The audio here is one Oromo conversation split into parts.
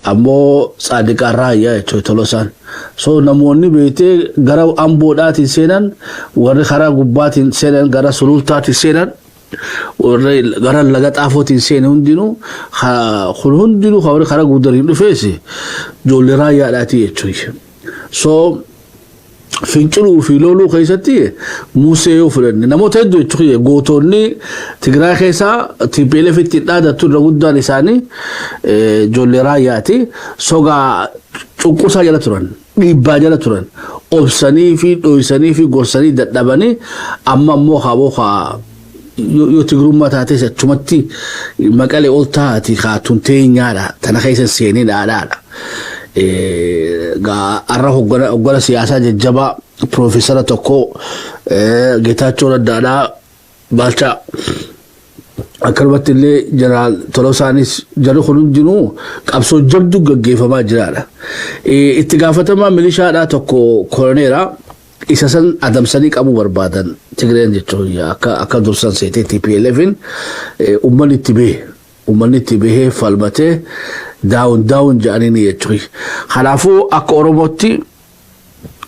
Ammoo Tsaadiqaan Raayyaa jechuudha Tolosaan. So namoonni beektee gara Amboodhaatiin seenan, warri karaa gubbaatiin seenan, gara Sulultaatiin seenan, warri gara Laga Xaafootiin seenan hundinuu, kun hundinuu warri karaa Guddariin dhufees ijoollee Raayyaadhaati jechuudha. So finciluu fi loluu keessatti Musee yoo fudhanne, namoota hedduu jechuudha. Gootonni Tigraay keessaa TPLF ittiin dhaadattu irra guddaan isaanii ijoollee Raayyaati. Sogaa cunqursaa jala turan, dhiibbaa jala turan, obsanii fi dhoysanii fi gorsanii dadhabanii, amma ammoo kaaboo kaa yoo Tigrummaa taates achumatti Maqalee ol taati kaatun teenyaadha, tana keessa seenii dhaadhaadha. Har'a hoggana siyaasaa jajjabaa piroofeesara tokko, Geetaachoo Raddaadhaa Baalchaa, akkanumatti illee Jeneraal Tolosaanis, jarri kun hundinuu qabsoo jabduu gaggeeffamaa jiraadha. Itti gaafatamaa milishaadhaa tokko koloneera, isa san adamsanii qabuu barbaadan Tigreen jechuun, akka dursan seetee TPLFin uummanni itti bahe, uummanni itti bahee falmatee down down jedhanii jechuudha. Kanaafuu akka Oromootti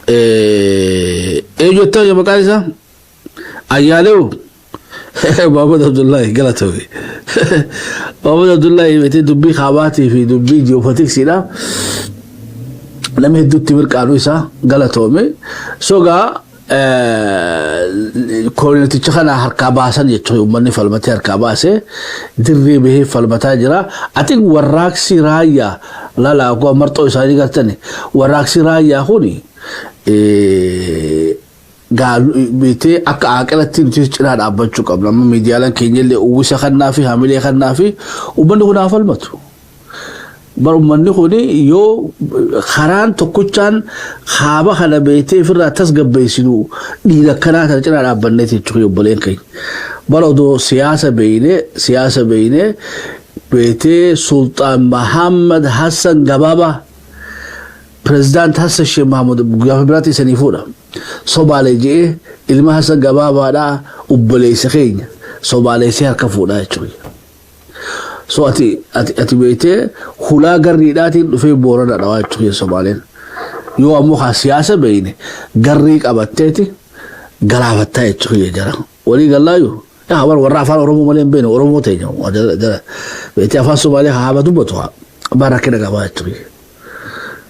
eenyu jettaa maqaan isaa? Ayyaaleewu Muhammad Abdullahi, galatoomi. Muhammad Abdullahi beetee dubbii kaabaatii fi dubbii ji'oopolitiksiidha. Namni hedduutti mirqaanuu isaa galatoome. Sogaa kooloniticha kana harkaa baasan jechuudha, uummanni falmatee harkaa baasee dirree bahee falmataa jira. Ati warraaqsi Raayyaa lala akkuma marxoo isaanii gartani, warraaqsi Raayyaa kuni beetee akka aaqilatti nuti cinaa dhaabbachuu qabna. Amma miidiyaaleen keenya illee uwwisa kannaa fi hamilee kannaa fi uummanni kun haa falmatu. Bar uummanni kun yoo karaan tokkochaan haaba kana beetee ofirraa tasgabbeessinu dhiira akkanaa kana cinaa dhaabbanneeti jechuudha, obboleen keenya. Bara odoo siyaasa beeynee beetee Sultaan Mahammad Hassan Gabaabaa, Pirezidaant Hassan Sheekh Mahamud gaafa biraatti isanii fuudha. Sobaalee je'ee ilma Hassan Gabaabaadhaa, obboleessa keenya Sobaaleessee harka fuudhaa jechuudha. So ati beektee hulaa garriidhaatiin dhufee Boorana dhawaa jechuudha Somaaleen. Yoo ammoo haa siyaasa beeyne garrii qabatteeti galaafattaa jechuudha jara. Walii gallaayu. Yaa warra afaan Oromoo malee hin beekne, Oromoo teenya jara beektee afaan Somaalee haa haaba dubbatu haa bara rakkina qabaa jechuudha.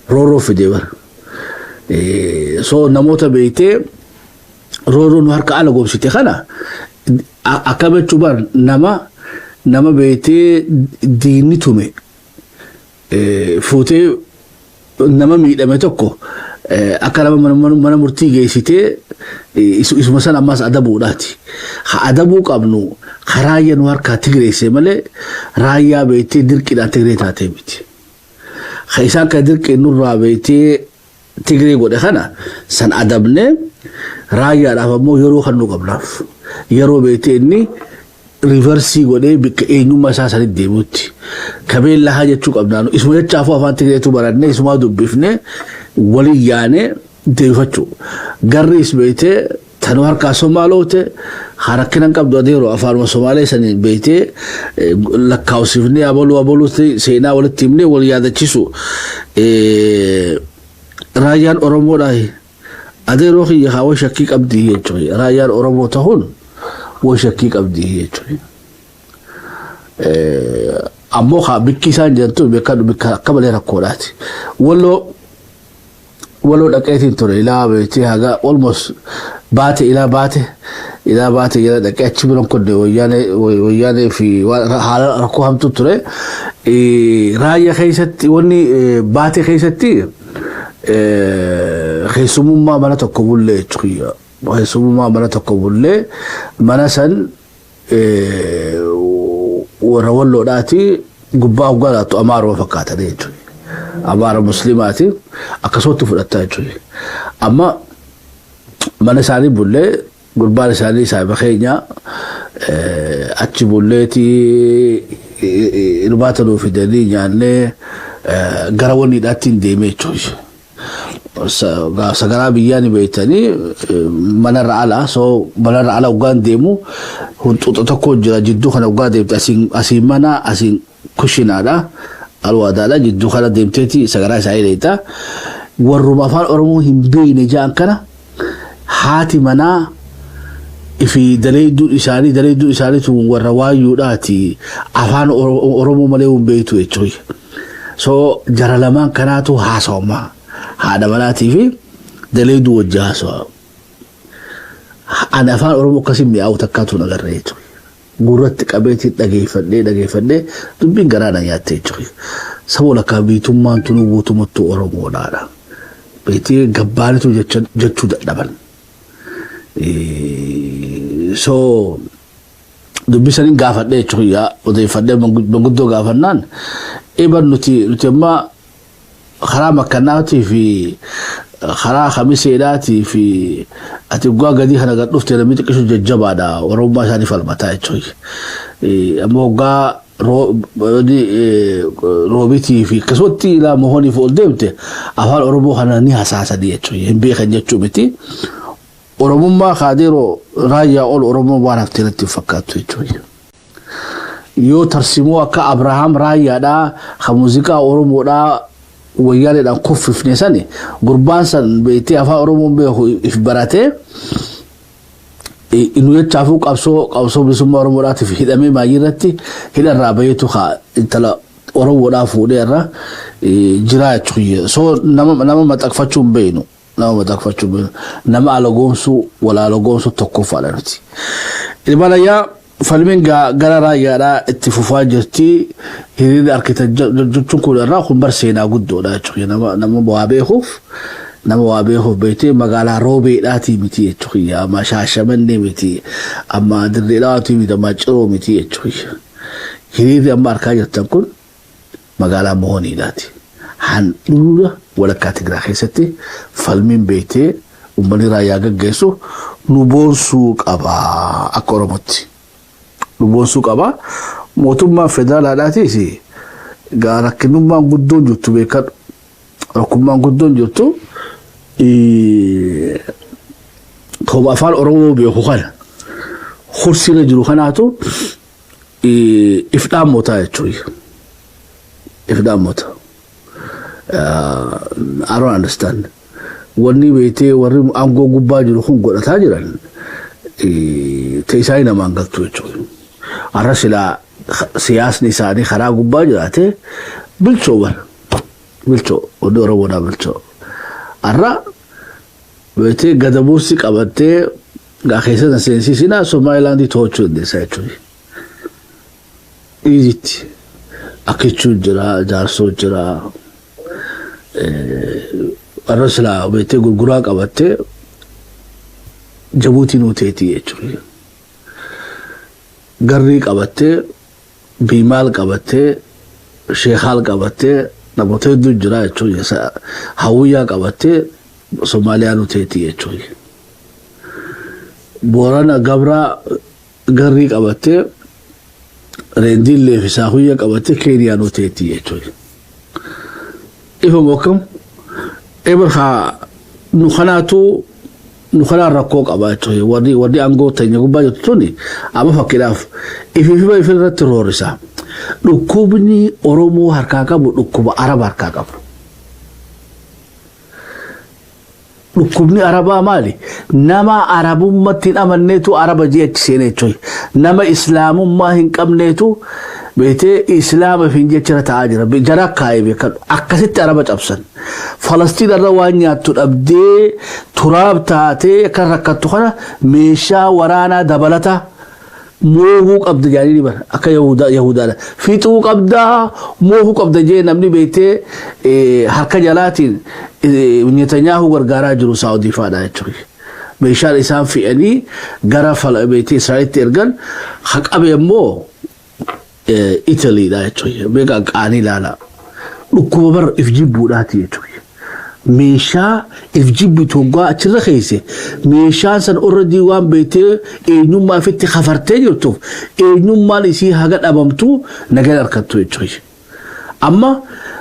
Roorroo fidee bara. So namoota beektee roorroo nu harka ala goomsite kana akkam jechuu, bar nama beektee diinni tume fuutee nama miidhame tokko akka nama mana murtii geessitee isuma sana ammas adabuudhaati. Ha adabuu qabnu Raayyaa nu harkaa Tigreesse malee Raayyaa beektee dirqiidhaan Tigree taatee miti. Ha isaan kan dirqiin nurraa beektee Tigree godhe kana san adabnee, Raayyaadhaaf ammoo yeroo kan nu qabnaaf. Yeroo beektee inni reverse godhee bakka eenyummaa isaa sanitti deemuutti. Kabeen lahaa jechuu qabnaa. Isuma jechaafuu afaan Tigreetu barannee isumaa dubbifnee waliin yaanee deebifachuu. Garriis beektee tanuu harkaa Somaaloote rakkina hin qabdu, adeeroo afaanuma Somaalee saniin beektee lakkaa'usifnee abaluu abaluutti seenaa walitti himnee wal yaadachiisu. Raayyaan Oromoodhaa adeeroo kiyya haa way shakkii qabdii jechuudha. Raayyaan Oromoo ta'uun way shakkii qabdii jechuudha. Ammoo haa bikki isaan jirtu bakka akka malee rakkoodhaati. Walloo dhaqeetiin ture ilaa beektee haga almost baate ilaa baate ilaa baate jala dhaqee achi biran kunne, Wayyaanee fi haala rakkoo hamtu ture. Raayyaa keessatti wanni baate keessatti keessummaa mana tokko bullee jechuudha. Keessummaa mana tokko bullee, mana san warra Walloodhaati, gubbaa hoggaa laattu Amaaruma fakkaatanii jechuudha. Amaara Musliimaati akkasumatti fudhattaa jechuudha. Amma mana isaanii bullee, gurbaan isaanii saahiba keenya, achi bulleeti irbaata nuu fidanii nyaannee gara wanniidhaatti hin deemee jechuudha. Sagaraa biyyaa ni beektanii, manarra ala, so manarra ala hoggaan deemu hunxuuxa tokko jira jidduu kana hoggaa deemte, asiin mana, asiin kushinaadha. Alwaadaadha jidduu kana deemteeti sagaraa isaa leeta. Warruma afaan Oromoo hin beekne ja'an kana haati manaa fi daleeyduu isaanii tun warra waayyuudhaati, afaan Oromoo malee hin beektu jechuudha. So jara lamaan kanaatu haasawama, haadha manaatii fi daleeyduu wajji haasawa. Ani afaan Oromoo akkasii mi'aawu takkaatu nagarra jechuudha. Gurratti qabeetiin dhageeffadhee dhageeffadhee dubbiin garaa na nyaatte jechuudha. Saba walakkaa biitummaan tunu guutummattuu Oromoodhaadha. Beektee gabbaanitu jechuu dadhaban. So dubbisaniin gaafadhee jechuudha, odeeffadhee manguddoo gaafannaan iban nuti amma karaa makkannaatii fi karaa kamiseedhaatii fi ati waggaa gadii kana gad dhufte namni xiqqishu jajjabaadha, Oromummaa isaanii falmataa jechuudha. Amma waggaa roobitii fi akkasumatti ilaa mohooniif ol deemte afaan Oromoo kana ni hasaasanii jechuudha. Hin beekan jechuu miti. Oromummaa kaadeeroo raayyaa ol Oromoo waan haftee natti hin fakkaattu jechuudha. Yoo tarsimoo akka Abrahaam raayyaadhaa kan muuziqaa Oromoodhaa wayyaaleedhaan kuffifne sani, gurbaan san beektee afaan Oromoon beeku if baratee nu jechaafuu qabsoo bilisummaa Oromoodhaatiif hidhamee maayii irratti hidharraa baheetu haa intala Oromoodhaa fuudhee irra jiraa jechuudha. So nama maxxanfachuu hin beeknu. Nama maxxanfachuu hin beeknu. Nama alagoomsuu, wal alagoomsuu tokkoffaadha nuti. Ilmaan ayyaa, falmiin gara raayyaadhaa itti fufaa jirti. Hiriirri arkitan jechuun kun irraa kun bar seenaa guddoodha jechuudha. Nama waa beekuuf, nama waa beekuuf beektee magaalaa Roobeedhaatii miti jechuudha. Amma Shaashamannee miti, amma Dirreedhaatii miti, amma Ciroo miti jechuudha. Hiriirri amma arkaa jirtan kun magaalaa Mohooniidhaati. Handhuura walakkaa Tigiraa keessatti falmiin beektee uummanni raayyaa gaggeessu nu boonsuu qaba akka Oromootti. Nu boonsuu qaba. Mootummaan federaalaadhaatiis gaa rakkinummaan guddoon jirtu beekadhu. Rakkummaan guddoon jirtu koma afaan Oromoo beeku kana kursiirra jiru kanaatu if dhaammotaa jechuudha. If dhaammota. I don't understand. Wanni beektee warri aangoo gubbaa jiru kun godhataa jiran ta'e isaanii namaan galtu jechuudha. Har'a silaa siyaasni isaanii karaa gubbaa jiraate bilchoo bara. Bilchoo, wanni Oromoodhaa bilchoo. Har'a beektee gadabuursi qabattee gaa keessa seensisinaa Somaalilaandii to'achuu dandeessa jechuudha. Iizitti akkichuu jira, jaarsoo jira. Har'a silaa beektee gurguraa qabattee Jabuutii nuu teetii jechuudha. Garrii qabattee, Biimaal qabattee, Sheekaal qabattee, namoota hedduu jira jechuudha. Hawwiyyaa qabattee Somaaliyaa nu teetii jechuudha. Boorana Gabraa garrii qabattee, Reendiillee fi Saahuyya qabattee Keeniyaa nu teetii jechuudha. Ifa mokkam ebar haa nu kanaatu nu kanaan rakkoo qaba jechuudha. Warri aangoo teenya gubbaa jirtu tuni amma fakkiidhaaf ifiifi ifirratti roorrisa. Dhukkubni Oromoo harkaa qabu dhukkuba Araba harkaa qabu. Dhukkubni Arabaa maali? Nama Arabummaatti hin amanneetu Araba jee achi seenee jechuudha. Nama Islaamummaa hin qabneetu beektee Islaama hin jechira ta'aa jira. Jara kaa'ee beekan akkasitti Araba cabsan. Falastiin irra waan nyaattu dhabdee turaab taatee kan rakkattu kana meeshaa waraanaa dabalata moohuu qabda jedhanii ni bara akka Yahudaadha. Fixuu qabdaa, moohuu qabda jee namni beektee harka jalaatiin Netanyaahuu gargaaraa jiru Saawudii fa'aadha jechuudha. Meeshaan isaan fe'anii gara beektee Israa'elitti ergan haqabe immoo Italiidha jechuudha. Beekaa qaanii ilaala. Dhukkuba bara if jibbuudhaati jechuudha. Meeshaa if jibbitu hoggaa achirra keesse meeshaan san already waan beektee eenyummaa ofitti kafartee jirtuuf eenyummaan isii haga dhabamtu nagaan harkattu jechuudha. Amma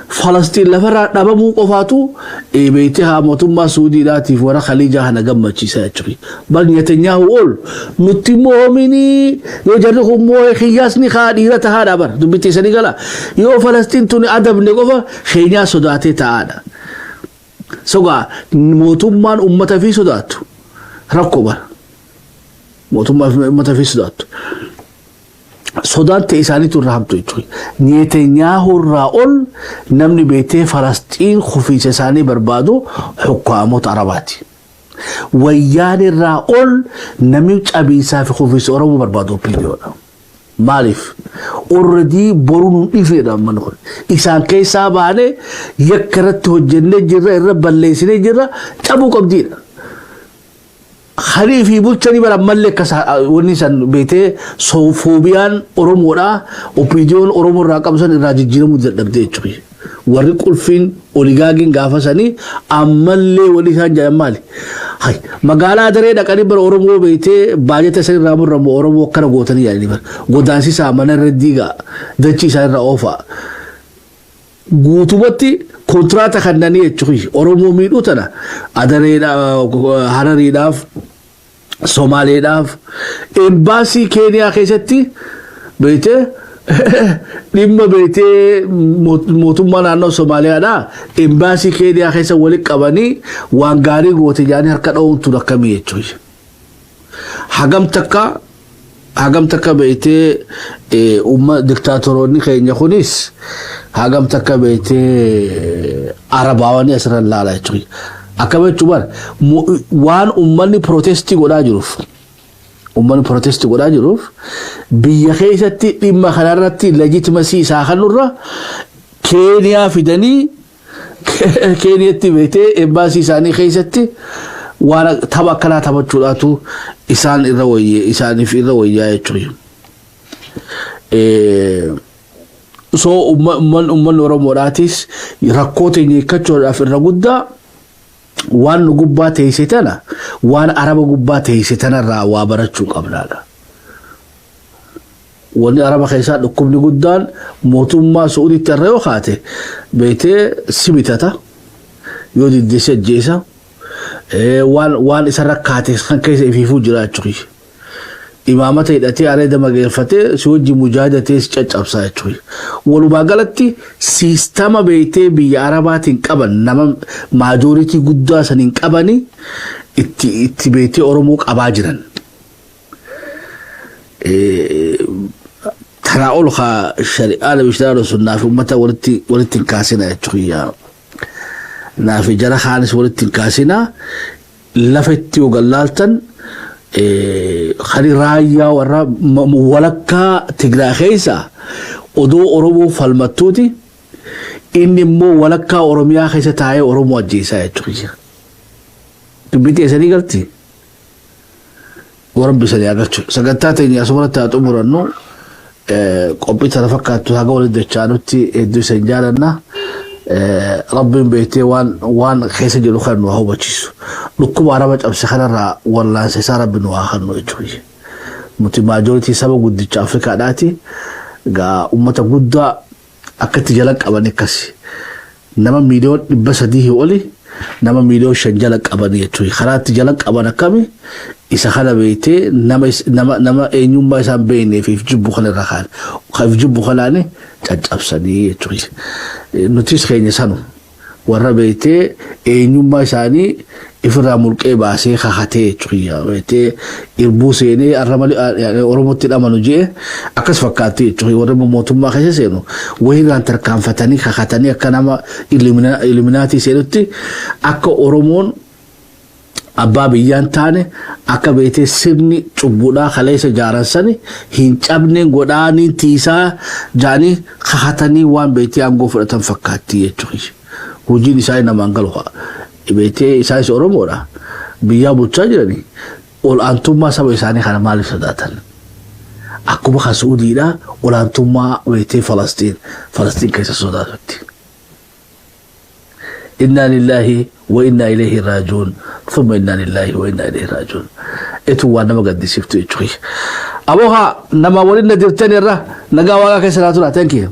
Falastiin lafarraa dhabamuu qofaatu beektee haa mootummaa Suudiidhaatiif warra Khaliijaa kana gammachiisa jechuudha. Bal Netanyaahu ol nutti moominii yoo jarri kun moo'e kiyyaasni kaa dhiira tahaadha bara dubbitti isanii gala. Yoo Falastiin tuni adabne qofa keenyaa sodaatee taa'aadha. Sogaa mootummaan uummata fi sodaattu rakkoo bara. Mootummaa uummata fi sodaattu. Sodaan ta'e isaaniitu irraa hamtu jechuudha. Netanyahu irraa ol namni beektee Falastiin kufiinsa isaanii barbaadu hukkaamota Arabaati. Wayyaan irraa ol namni cabiinsaa fi kufiinsa Oromoo barbaadu OPDOdha. Maaliif? Already boruu nu dhifneedha amman kun. Isaan keessaa baanee yakka irratti hojjennee jirra, irra balleessinee jirra, cabuu qabdiidha. Harii fi bulchanii bara ammallee akkas wanni san beektee foobiyaan Oromoodhaa OPDOn Oromoo irraa qabsan irraa jijjiiramuu dadhabdee jechuudha. Warri qulfiin oligaagiin gaafa sanii ammallee walii isaan jedhan maali? Hay magaalaa daree dhaqanii bara Oromoo beektee baajata san irraa murramu Oromoo akkana gootanii yaadanii bara godaansisaa, mana irra diigaa, dachii isaa irra oofaa. Guutumatti kontiraata kannanii jechuudha. Oromoo miidhuu tana Adareedhaaf, Harariidhaaf, Somaaleedhaaf, embaasii Keeniyaa keessatti beektee dhimma beektee mootummaa naannoo Somaaliyaadhaa embaasii Keeniyaa keessa walitti qabanii waan gaarii goote jedhanii harka dha'uun tun akkamii jechuudha. Hagam takka beektee umma diktaatoroonni keenya kunis hagam takka beektee arabaawanii asirra ilaala jechuudha. Akkam jechuun bara waan uummanni protestii godhaa jiruuf, uummanni protestii godhaa jiruuf, biyya keessatti dhimma kanarratti legitimacy isaa kanurra Keeniyaa fidanii Keeniyatti beektee embaasii isaanii keessatti waan tapha akkanaa taphachuudhaatu isaan irra wayye, isaaniif irra wayyaa jechuudha. So uummanni Oromoodhaatis rakkoo teenya hiikkachuudhaaf irra guddaa waan nu gubbaa teessee tana, waan Araba gubbaa teessee tanarraa waa barachuu qabnaadha. Wanni Araba keessaa dhukkubni guddaan mootummaa Suudiitti irra yoo kaate beektee si bitata, yoo didde si ajjeesa, waan isa rakkaate kan keessa ifiifuu jira jechuudha. Imaamata hidhatee areeda mageeffatee si wajjin mujaahidatee si caccabsaa jechuudha. Walumaa galatti siistama beektee biyya Arabaatiin qaban, nama majority guddaa saniin qabanii itti beektee Oromoo qabaa jiran. Tanaa ol haa shari'aa nabi sunnaa fi uummata walitti hin kaasina jechuudha. Naafi jara kaanis walitti hin kaasina. Lafa itti yoo gallaaltan kan raayyaa warra walakkaa Tigraay keessa odoo Oromoo falmattuuti, inni immoo walakkaa Oromiyaa keessa taa'ee Oromoo ajjeesaa jechuudha. Dubbii teessanii galti. Warabbi sanii agarchu. Sagantaa teenya asumarratti haa xumurannu. Qophii tana fakkaattu haga walitti dachaanutti hedduu isin jaalanna. Rabbiin beektee waan keessa jiru kan nu haa hubachiisu. Dhukkuba Araba cabse kanarraa wallaansa isaa Rabbi nu haa kennu jechuudha. Nuti majority saba guddicha Afrikaadhaati. Gaa uummata guddaa akkatti jala qaban akkasi. Nama 300,000,000 oli, nama 5 miiliyoona jala qaban jechuudha. Karaa itti jala qaban akkami? Isa kana beektee nama eenyummaa isaan beeknee fi jibbu kana irra kaan. Kan jibbu kanaani caccabsanii jechuudha. Nutis keenya sanu warra beektee eenyummaa isaanii ifirraa mulqee baasee kakatee jechuudha. Beektee irbuu seenee har'a malee Oromootti dhamanu jee akkas fakkaatti jechuudha. Warri mootummaa keessa seenu wayirraan tarkaanfatanii kakatanii akka nama Illuminati seenutti akka Oromoon abbaa biyyaan taane, akka beektee sirni cubbuudhaa kaleessa jaaran sani hin cabne godhaanii tiisaa jaanii kakatanii waan beektee aangoo fudhatan fakkaatti jechuudha. Hojiin isaa namaan galu beektee isaanis Oromoodha. Biyyaa bulchaa jiranii ol aantummaa saba isaanii kana maaliif sodaatan? Akkuma kan Suudiidhaa olaantummaa beektee Falastiin keessa sodaatutti. Inna lillahi wa inna ilayhi raaji'uun, thumma inna lillahi wa inna ilayhi raaji'uun. Etu waan nama gaddisiiftu jechuudha. Aboo haa nama waliin na jirtan irra nagaa Waaqaa keessa naa tura. Thank you.